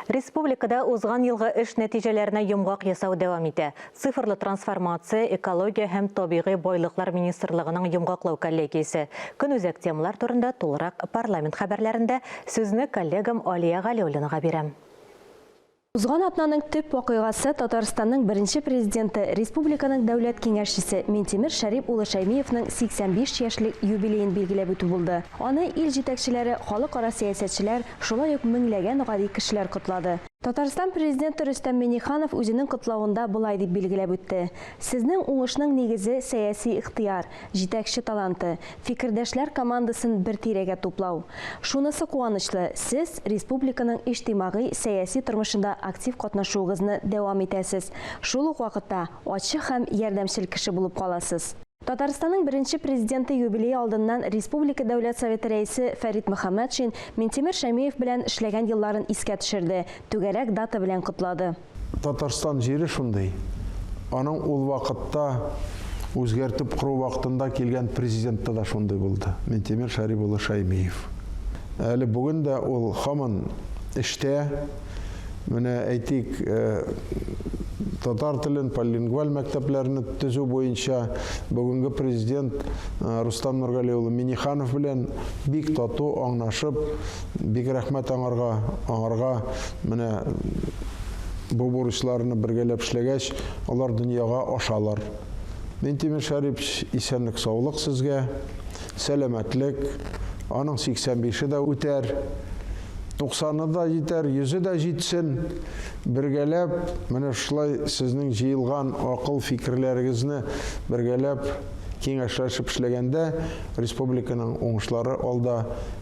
Республикада узган елгы эш нәтиҗәләренә йомгак ясау дәвам итә. Цифрлы трансформация, экология һәм табигый байлыклар министрлыгының йомгаклау коллегиясе. Көнүзәк темалар турында тулырак парламент хәбәрләрендә сүзне коллегам Алия Галиуллинага бирәм. Узган атнаның төп вакыйгасы Татарстанның беренче Президенты, республиканың Дәүләт Киңәшчесе Минтимер Шәрип улы Шәймиевның 85 яшьлек юбилеен билгеләп үтү булды. Аны ил җитәкчеләре, халыкара сәясәтчеләр, шулай ук меңләгән гади кешеләр котлады. Татарстан Президенты Рөстәм Миңнеханов үзенең котлавында болай дип билгеләп үтте, Сезнең уңышның нигезе, сәяси ихтыяр, җитәкче таланты, фикердәшләр командасын бер тирәгә туплау. Шунысы куанычлы, сез республиканың иҗтимагый, сәяси тормышында актив катнашуыгызны дәвам итәсез, шул ук вакытта ачык һәм ярдәмчел кеше булып каласыз. Татарстанның беренче Президенты юбилее алдыннан республика Дәүләт Советы Рәисе Фәрит Мөхәммәтшин Минтимер Шәймиев белән эшләгән елларын искә төшерде, түгәрәк дата белән котлады. Татарстан җире шундый, аның ул вакытта үзгәртеп кору вакытында килгән президенты да шундый булды, Минтимер Шәрип улы Шәймиев. Әле бүген дә ул һаман эштә. Менә әйтик, татар телен, полилингваль мәктәпләрне төзү буенча бүгенге президент Рустам Нургали улы Минниханов белән бик тату, аңнашып, бик рәхмәт аңарга, аңарга Менә бу бурычларны бергәләп эшләгәч, алар дөньяга ашалар. Минтимер Шәрипович, исәнлек-саулык сезгә, сәламәтлек. Аның 85-е дә үтәр, 90-ы да җитәр, 100-е дә җитсен. Бергәләп, менә шулай сезнең җыелган акыл-фикерләрегезне бергәләп киңәшләшеп эшләгәндә, республиканың уңышлары алда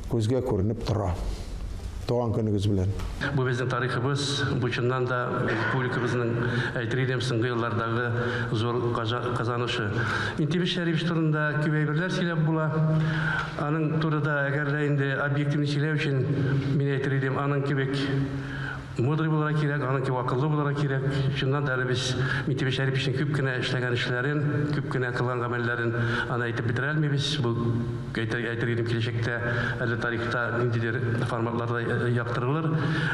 күзгә күренеп тора. Туган көнегез белән! Бу безнең тарихыбыз, бу чыннан да республикабызның, әйтер идем, соңгы еллардагы зур казанышы. Минтимер Шәрипович турында күп әйберләр сөйләп була. Аның турыда, әгәр дә инде объективно сөйләү өчен, мин әйтер идем, аның кебек мудрый булырга кирәк, аның кебек акыллы булырга кирәк. Чыннан да әле без Минтимер Шәриповичның күп кенә эшләгән эшләрен, күп кенә кылган гамәлләрен аны әйтеп бетерә алмыйбыз. Бу Әйтер, әйтер идем, киләчәктә әле тарихта ниндидер форматларда яктырылыр.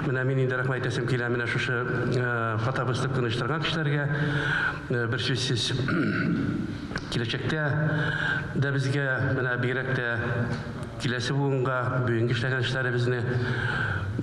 Менә мин инде рәхмәт әйтәсем килә менә шушы фотовыставканы оештырган кешеләргә. Бер сүзсез киләчәктә дә безгә менә бигрәк тә киләсе буынга бүгенге эшләгән эшләребезне,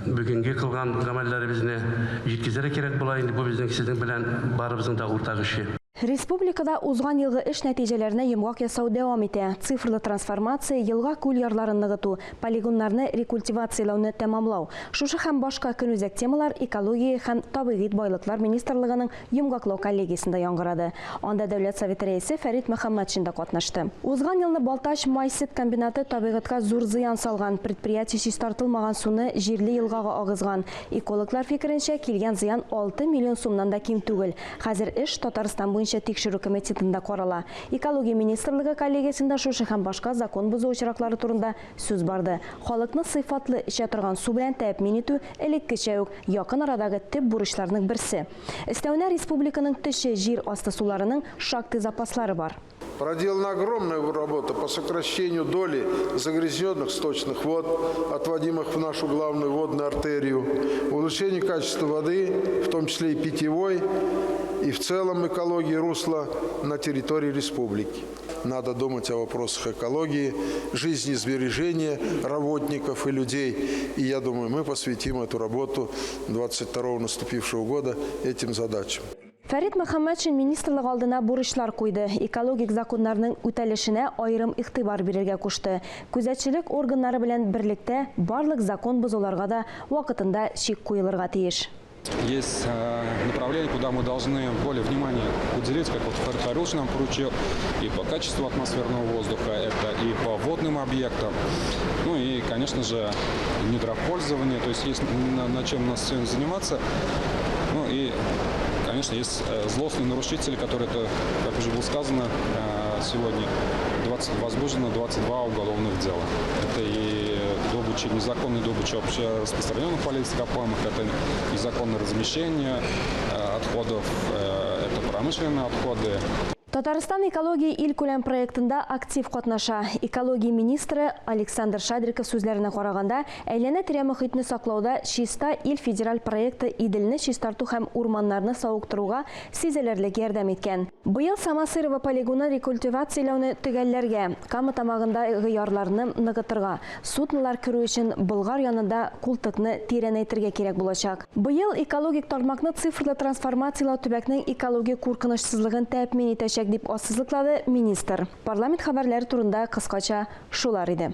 бүгенге кылган гамәлләребезне җиткезергә кирәк була инде. Бу безнең сезнең белән барыбызның да уртак эше. Республикада узган елгы эш нәтиҗәләренә йомгак ясау дәвам итә. Цифрлы трансформация, елга-күл ярларын ныгыту, полигоннарны рекультивацияләүне тәмамлау. Шушы һәм башка көнүзәк темалар Экология һәм табигый байлыклар министрлыгының йомгаклау коллегиясендә яңгырады. Анда Дәүләт Советы Рәисе Фәрит Мөхәммәтшин да катнашты. Узган елны Балтач май-сөт комбинаты табигатькә зур зыян салган. Предприятие чистартылмаган суны җирле елгага агызган. Экологлар фикеренчә, килгән зыян 6 миллион сумнан да ким түгел. Хәзер эш Татарстан буенча Тикшерү комитетында карала. Экология министрлыгы коллегиясендә шушы һәм башка закон бозу очраклары турында сүз барды. Халыкны сыйфатлы эчә торган су белән тәэмин итү, элеккечә үк, якын арадагы төп бурычларның берсе. Өстәвенә, республиканың төче җир асты суларының шактый запаслары бар. Проделана огромная работа по сокращению доли загрязненных сточных вод, отводимых в нашу главную водную артерию, улучшению качества воды, в том числе и питьевой, и в целом экологии русла на территории республики. Надо думать о вопросах экологии, жизнесбережения работников и людей. И я думаю, мы посвятим эту работу 22-го наступившего года этим задачам. Фәрит Мөхәммәтшин министрлык алдына бурычлар куйды, экологик законнарның үтәлешенә аерым игътибар бирергә кушты. Күзәтчелек органнары белән берлектә барлык закон бозуларга да вакытында чик куелырга тиеш. Есть направление, куда мы должны более внимание уделить, как вот Фәрит Хайруллович нам поручил, и по качеству атмосферного воздуха, это и по водным объектам, ну и, конечно же, недропользование, то есть есть на чем нас сегодня заниматься, ну и, конечно, есть злостные нарушители, которые, это, как уже было сказано сегодня, возбуждено 22 уголовных дела. Это и добыча, незаконная добыча вообще распространенных полезных ископаемых, это незаконное размещение отходов, это промышленные отходы. Татарстан Экология илкүләм проектында актив катнаша. Экология министры Александр Шадриков сүзләренә караганда, әйләнә-тирә мохитне саклауда Чиста ил федераль проекты Иделне чистарту һәм урманнарны савыктыруга сизелерлек ярдәм иткән. Быел Самосырово полигонын рекультивацияләүне төгәлләргә, Кама тамагындагы ярларны ныгытырга, суднолар керү өчен Болгар янында култыкны тирәнәйтергә кирәк булачак. Быел экологик тармакны цифрлы трансформацияләү төбәкнең экологик куркынычсызлыгын тәэмин итәчәк, дип ассызыклады министр. Парламент хәбәрләре турында кыскача шулар иде.